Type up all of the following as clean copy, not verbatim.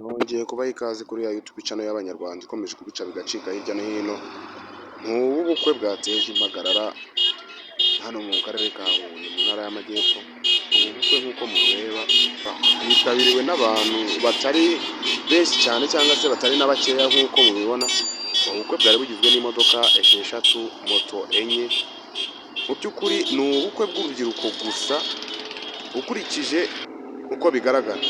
Nongeye kubaha ikaze kuri ya YouTube channel y'Abanyarwanda ikomeje kubica bigacika hirya no hino. Nk'ubu bukwe bwateje impagarara hano mu karere ka Huye mu ntara y'Amajyepfo. Ubu bukwe nk'uko mubireba bwitabiriwe n'abantu batari benshi cyane cyangwa se batari na bakeya nk'uko mubibona. Ubu bukwe bwari bugizwe n'imodoka 6, moto 4. Mu by'ukuri ni ubukwe bw'urubyiruko gusa ukurikije uko bigaragara.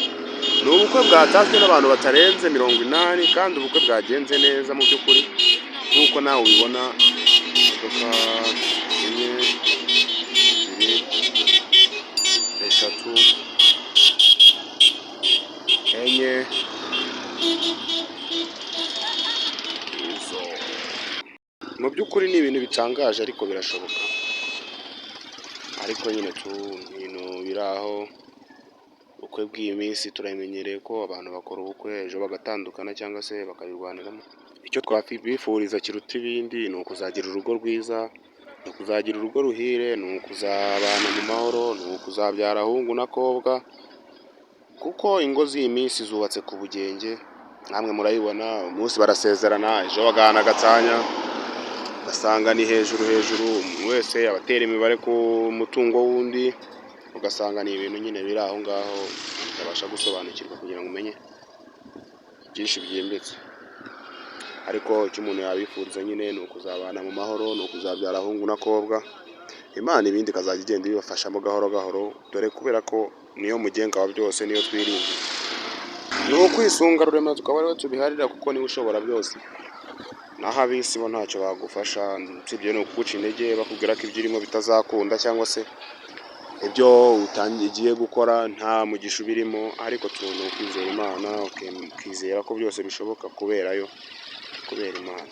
Ni ubukwe bwatashywe n'abantu batarenze 80 kandi ubukwe bwagenze neza mu by'ukuri nk'uko nawe ubibona. Imodoka 1, 2, 3, 4, izo. Mu by'ukuri ni ibintu bitangaje ariko birashoboka. Ariko nyine tu ibintu biri aho, ubukwe bw'iyi minsi turamenyereye ko abantu bakora ubukwe ejo bagatandukana cyangwa se bakabirwaniramo. Icyo twabifuriza kiruta ibindi ni ukuzagira urugo rwiza, ni ukuzagira urugo ruhire, ni ukuzabana mu mahoro, ni ukuzabyara ahungu n'akobwa, kuko ingo z'iyi minsi zubatse ku bugenge, namwe murabibona, umunsi barasezerana, ejo bagahana agatanya, ugasanga ni hejuru hejuru, umuntu wese abatera imibare ku mutungo w'undi, ugasanga ni ibintu nyine biri aho ngaho utabasha gusobanukirwa kugira ngo umenye byinshi byimbitse. Ariko icyo umuntu yabifuriza nyine ni ukuzabana mu mahoro, ni ukuzabyara ahungu n'akobwa, Imana ibindi ikazajya igenda ibibafashamo gahoro gahoro, dore kubera ko niyo mugenga wa byose, niyo twiringiye. Ni ukwisunga Rurema tukaba ariwe tubiharira kuko niwe ushobora byose. Naho ab'isi bo ntacyo bagufasha, usibye ni ukuguca intege bakubwira ko ibyo urimo bitazakunda cyangwa se ibyo ugiye gukora nta mugisha ubirimo, ariko ni ukwizera Imana, ukizera ko byose bishoboka kubera yo, kubera Imana.